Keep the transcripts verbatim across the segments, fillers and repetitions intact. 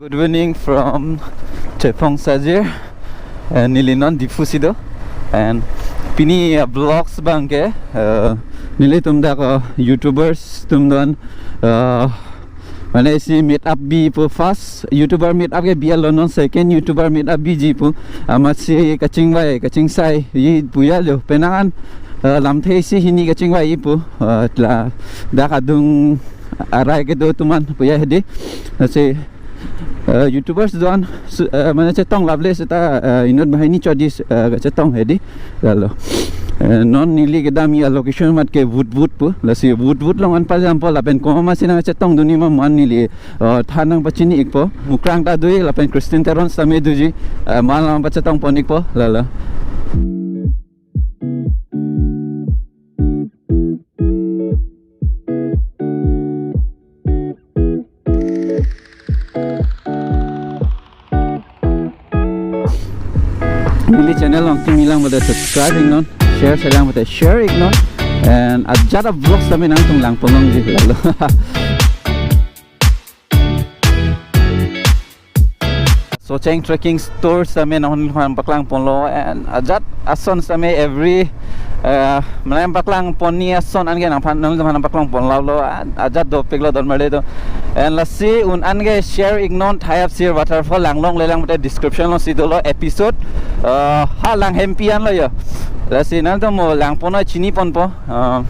Good evening from Chephong Sajir. And neli non Diphu si do. And pini, uh, vlogs abangke, uh, nelitum dak, uh, YouTubers atum don, uh, mane isi meet up bi pu, first YouTuber meet up ke bi-et lo, non second YouTuber meet up biji pu. Amatsi kachingvai, kachingsai-i pu ya lo. Penang an, uh, lamthe isi hini kachingvai-i pu. Uh, la dak adung arai kedo atum an pu ya hedi. Lasi, uh, YouTubers don su-, uh, mane chetong laple seta, uh, inut banghini chot-i, uh, chetong hedi. Lalo. Uh, non neli kedam a-location amat ke Vut Vut pu. Lasi Vut Vut along an pajampo lapen komat si nangchetongdunji ma mo an neli, uh, than nangpachini-ikpo. Mukrang ta do-ik lapen Christian Teron sitame doji. Uh, mo an along pachetongpon-ikpo. Lalo. Neli channel along kimi lang pute subscribe-iknon, share si lang pute share-iknon, and ajat a-vlogs tame nangtum langponlongji lalo. Socheng Trekking Store sitame nangliphan paklangponlo, and ajat ason sitame every, uh, mane paklangponni ason anke nangphan, nangliphan paklangponlo, and ajat dopiklo don marli atum. And lasi un anke share-iknon, Thai Apsir Waterfall langlongle lang pute description along si dolo episode, uh, ha lang hempi anlo yo. Lasi nangtum mo langpon chinipon po. Uh,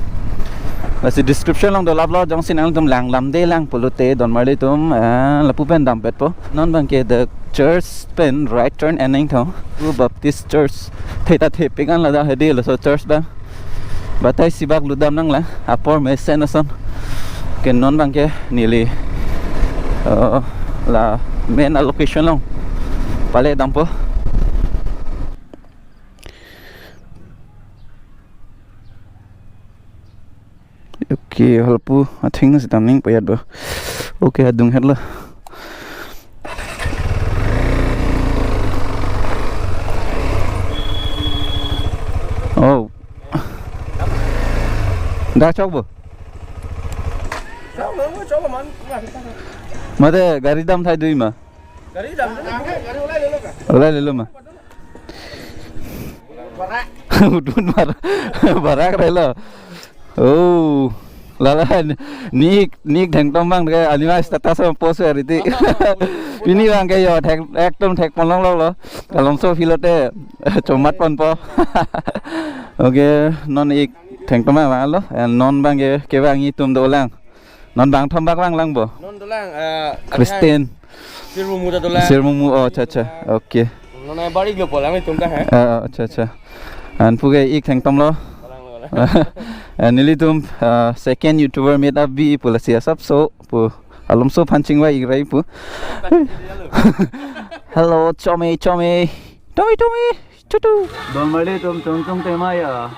lasi description along dolaplo, jongsi nangtum langdamde lang pulote don marli atum, ah, lapu pen dampetpo. Non abangke the church pen right turn eneng tho. Pu Baptist Church. Theta thepik an ladak hedi laso church abang. Batai isi bak lutdam nanglang. Apor mesen ason. Ke non abangke neli, uh, la main a-location along pale dampo. Okay, halapu atheng nang sitame ning payat ba. Okay, adung het lo. Oh. Dak chok bo? Mate gari dam thai dui ma? Gari dam. Ulai lelo ma? Udun mar. Barak relo. Oh. Lala, nik, nik thengtom abang ke anima status ma post ya riti. Pini abangke yo thek, ekdom thekponlonglo. Kalomso filote chomatponpo. Okay, non ik thengtom abang lo. And non abangke kevang itum dolang. Non bangthom bak lang lang bo? Non dolang, eh, Christian. Sirmumu ta dolang. Sirmumu, oh, acha, acha. Okay. Non ai barik lo polang itum ta, ha? Eh, acha, acha. Anpu ke ik thengtomlo. Polang lo, polang. Eh, nelitum, eh, second YouTuber meet up bi pu lasi asapso pu. Alomso phan chingvai-ikrai pu. Hello, Chomi, Chomi. Chomi, Chomi. Chutu. Don marli atum chongchong tema ya.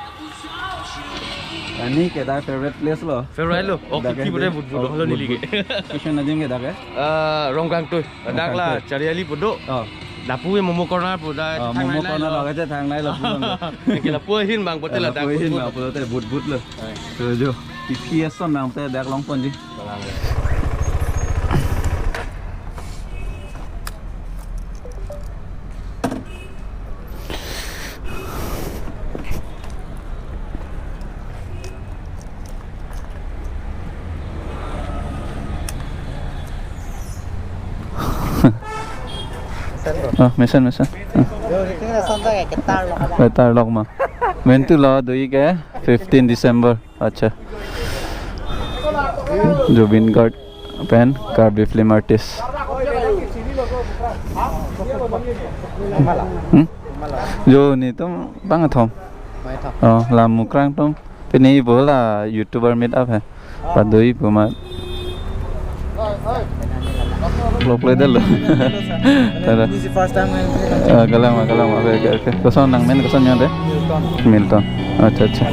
Ani ke dak favorite place lo. Favorite lo. Oh, dak kiki ke pura Vut Vut, oh, lo neli ke. Vut Vut. Question ajing ke dak ke? Ah, Rongkangtui. Dak la Rongkangtui. Chariali pu do. Oh. Lapu ke Momo Corner pu dak. Oh, thangnai Momo Corner lo. Dak ke thangnai lo pulang lo. Ke lapu ahin abang pute la dak. Lapu ahin Vut Vut. Abang pute Vut Vut lo. Hai. So jo. Ipi ason nang pute dak longponji. Oh, mesen, mesen. Oh. Ketar lok ma. Mentu lo dui ke fifteen December. Acha. Zubeen Garg pen Karbi film artist. Hmm? Jo netum bang athom. Oh, la Mukrang atum. Pini bo la YouTuber meet up he. Padoi pu ma. Vlog le dalo. Tada. This is first time I'm here. Ah, kalang ma, kalang ma. Okay, okay, okay. Koson nangmen, koson nangmen de? Milton. Milton. Acha, acha.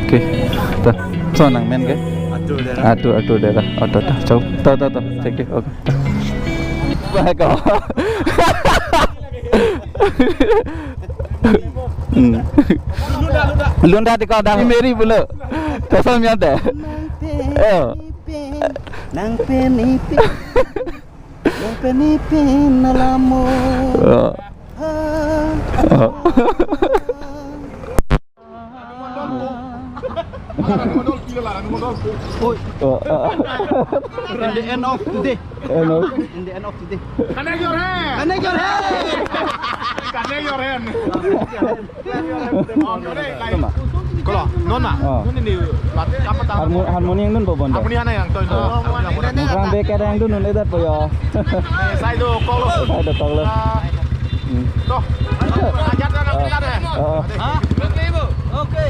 Okay. Ta. Koson nangmen ke? Arthur Dera. Arthur, Arthur Dera. Oh, ta, ta. Chau. Ta, ta, ta. Thank you. Okay. Bye, ko. Hmm. Lunda di kodang meri pulo. Kosong ya deh. Nang pen Oh. Ipin, nang pen Ipin, nang pen Ipin na lamo. Oh. Ah. Oh. Oi. Oh, oh. In the end of today. Hello. In the end of today. Connect your hand. Connect your hand. Connect your hand. Oh, no, no, no. Kalau, non ma. Oh. Non ini, lat, apa tahu? Harmo-, harmoni angdunpo bonta. Harmoni hana yang tu, itu. Oh, harmoni. Mukrang beket angdun non edat po ya. Eh, saya tu kalau. Saya tu kalau. Ah. Hmm. Tuh. Ajat dan kita deh. Oh. Hah? Oke, Bu. Oke.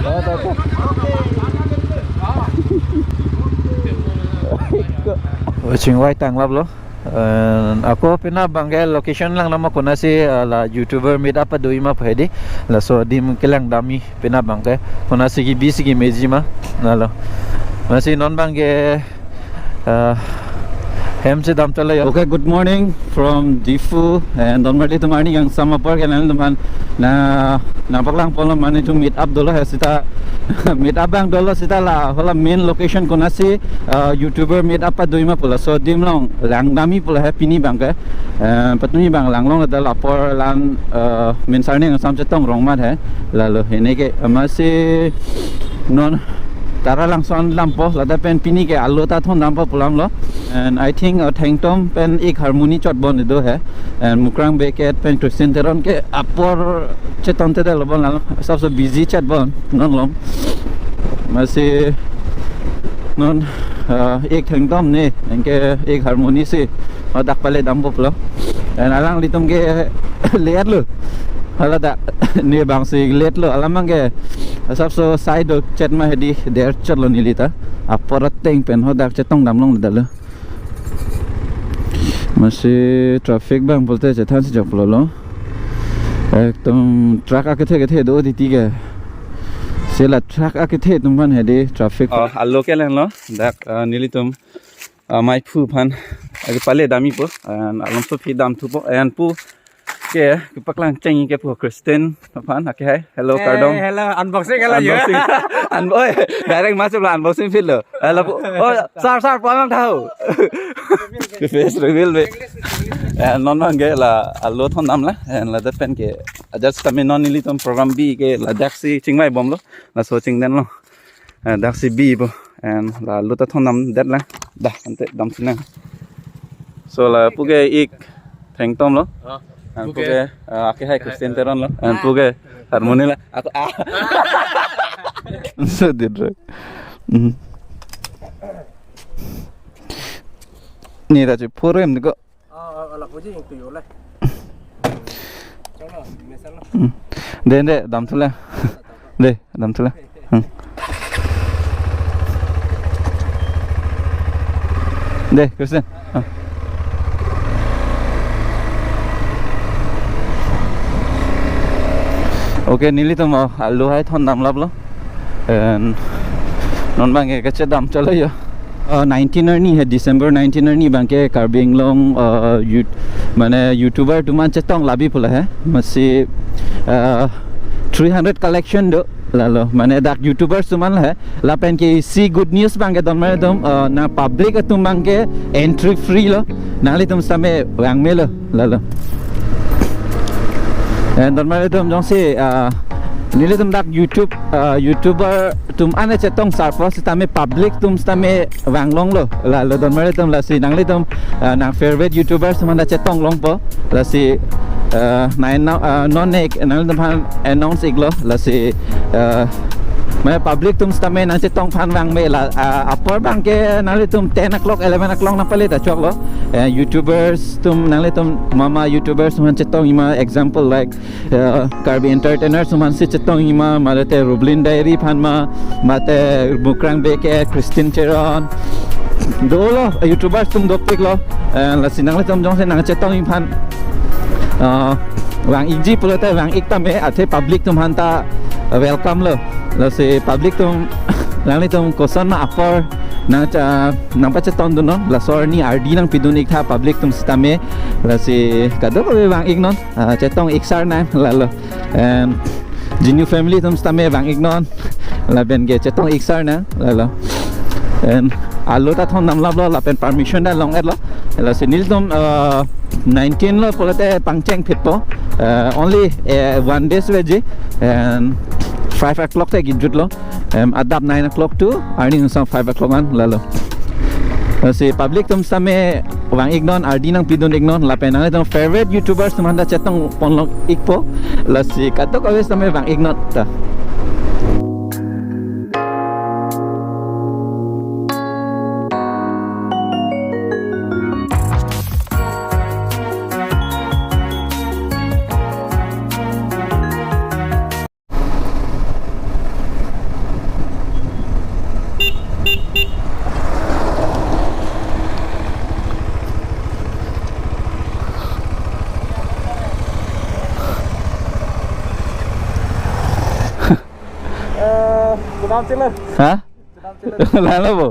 Oh, tuh, tuh. Watching white tanglap lo. Eh, ako penap abangke location lang nama konatsi, eh, la YouTuber meet up ado ima pu hedi. Laso adim kelang dam-i penap abangke. Konatsi kebi si kemeji ma. Lalo. Lasi non abangke, eh, hem chedam chalo ya. Okay, good morning from Diphu and don marli tum arni yang sama par kenan teman na nangpaklangpo lo mane tu meet up dolo he seta meet up abang dolo seta la hala main location konatsi, eh, YouTuber meet up ado ima pu laso adim along lang dam-i pu la he pini abangke, eh, patumi abang langlong da la apor la-an, eh, main sarni angsam chetong rong mat he lalo hene ke amatsi non Taralangso an lampo ladak pen pini ke alo ta thondampo pu alam lo. And I think, uh, Thengtom pen ek harmoni chot bon do he. And Mukrang beket pen Christian Teron ke apor chetong te lo bon la. Sabse busy chot bon non along. Amatsi non, uh, ek Thengtom ne, anke ek harmoni si. Oh, dak pale dampo pulo. And alanglitum ke late lo. Hala dak ne abangsi late lo. Alam abangke asapso side do chet ma hedi der chot lo neli ta. Apor ateng pen ho dak chetong dam longledetlo. Amatsi traffic abang pulote chethan si jok pulo lo. Ekdom truck akethe kethe do titi ke. Sela truck akethe atum aphan hedi traffic. Oh, alo kelanglo. Dak, uh, nelitum amei phu aphan agi pale dam-ipo, and alomso aphi damthupo, and pu ke kepaklang cheng-i ke pu Christian aphan, okay, hi. Hello, eh, kardom. Hello, unboxing hello ya. Unboxing. Un-, oi, direct masuk lo unboxing feel lo. Hello, pu. Oh, sir, sir, pu amang tahu. Face reveal be. Eh, non non ke la alo thondam la, and ladak pen ke ajat sitame non nelitum program bi ke ladak si chingvai bomlo, laso chingdetlo. Eh, daksi bipo. And la alo ta thondamdet lang. Dah, ante damsi nang. So la pu ke ik Thengtom lo. Oh, and pu ke, eh, ake hai Christian Teron lo. And pu ke harmoni la. Ako, ah. So didro. Hmm. Ni ta chu puro em ko. Ah, ah, ala puji yang tuyo le. Chalo, mesal lo. Hmm. De, de, damthu le. De, damthu le. Hmm. De, Christian. Hmm. Okay, nelitum, uh, alo hai thondam laplo. And non abangke kachedam chalo ya. Uh, nineteen arni he, December nineteen arni abangke Karbi Anglong, uh, youth, mane YouTuber atum an chetong labi pu la he. Amatsi, uh, three hundred collection do lalo. Mane dak YouTuber atum an la he. Lapen ke isi good news abangke don marli atum, uh, nang public atum abangke entry free lo. Nanglitum sitame vangme lo. Lalo. And don marli atum jongsi, ah, nelitum dak YouTube, ah, YouTuber atum an chetong sarpo sitame public atum sitame vang longlo. Lalo don marli atum lasi nanglitum, ah, nang favorite YouTuber atum an chetong longpo. Lasi, ah, nai na, ah, non nek nanglitum aphan announce iklo. Lasi, ah, mane public atum sitame nang chetong aphan vangme la, ah, apor abangke nanglitum ten o'clock, eleven o'clock nang pale ta choklo. Eh, YouTubers atum nanglitum mama YouTubers atum an chetong ima example like, eh, Karbi Entertainers atum an si chetong ima, mate Rublin Diary aphan ma, mate Mukrang beket, Christian Teron. Dolo, eh, YouTubers atum dopik lo. Eh, lasi nanglitum jongsi nang chetong aphan, eh, vang ikji pulote vang ik tame athe public atum aphan ta, eh, welcome lo. Lasi public atum nanglitum koson ma apor Nang cha, nangpachetongdunnon, laso arni ardi nangpidun-iktha public atum sitame, lasi kadokave vang-iknon, ah, chetong-iksarnang, lalo. Em, Jinu family atum sitame vang-iknon, lapen ke chetong-iksarnang, lalo. Em, alo ta thondamlaplo, lapen permission ta long-etlo, lasi nelitum, ah, nineteen lo pulote pangchengphitpo, ah, only, eh, one days veji, and five o'clock te kejutlo. Em, adap nine o'clock to arni nungsam five o'clock an, lalo. Lasi public atum sitame vang-iknon, ardi nangpidun-iknon, lapen nanglitum favorite YouTubers atum aphanta chetongponlong-ikpo, lasi kadokave sitame vang-iknon ta. Eh, kunam chile. Ha? Kunam chile. Lalo bo.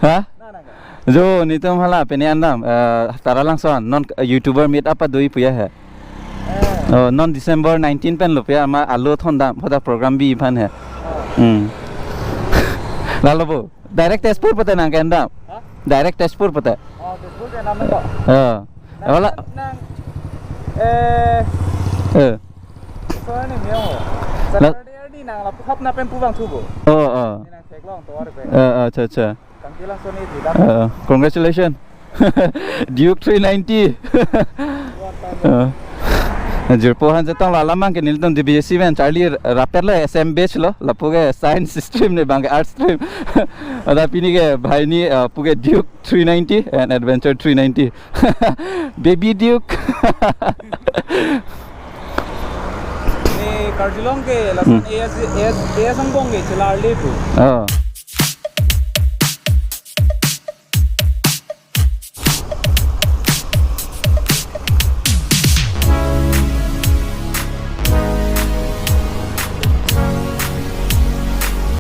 Ha? Na, na, na. Jo, nelitum hala pini andam, eh, Taralangso an, non, eh, YouTuber meet up ado-i puya he. Eh. Oh, non December nineteen pen lo puya, ama alo thondam, hoda program bi aphan he. Oh. Hmm. Lalo bo, direct Tezpur pute nangkendam. Ha? Direct Tezpur pute. Oh, Tezpur ke nam nang kok. Oh. Nang, wala nang, eh, eh. Sore ni meo. La- Saturday ni nang lapu hap na pen pu vangthupo. Oh, oh. Ni nang theklong tovar pen. Eh, eh, acha, acha. Kangkilang soni di dak. Eh, eh. Congratulations. Duke three ninety. Eh. Jirpo aphan chetonglo, alam abang ke nelitum D B S C pen charli rapetlo, S M batch lo, lapu ke science stream ne abang ke arts stream. Ada pini ke bhai ni, eh, pu ke Duke three ninety and Adventure three ninety. Baby Duke. Ni karjulong ke lason Hmm. A S, A S, A S angbong ke chelarle pu. Oh.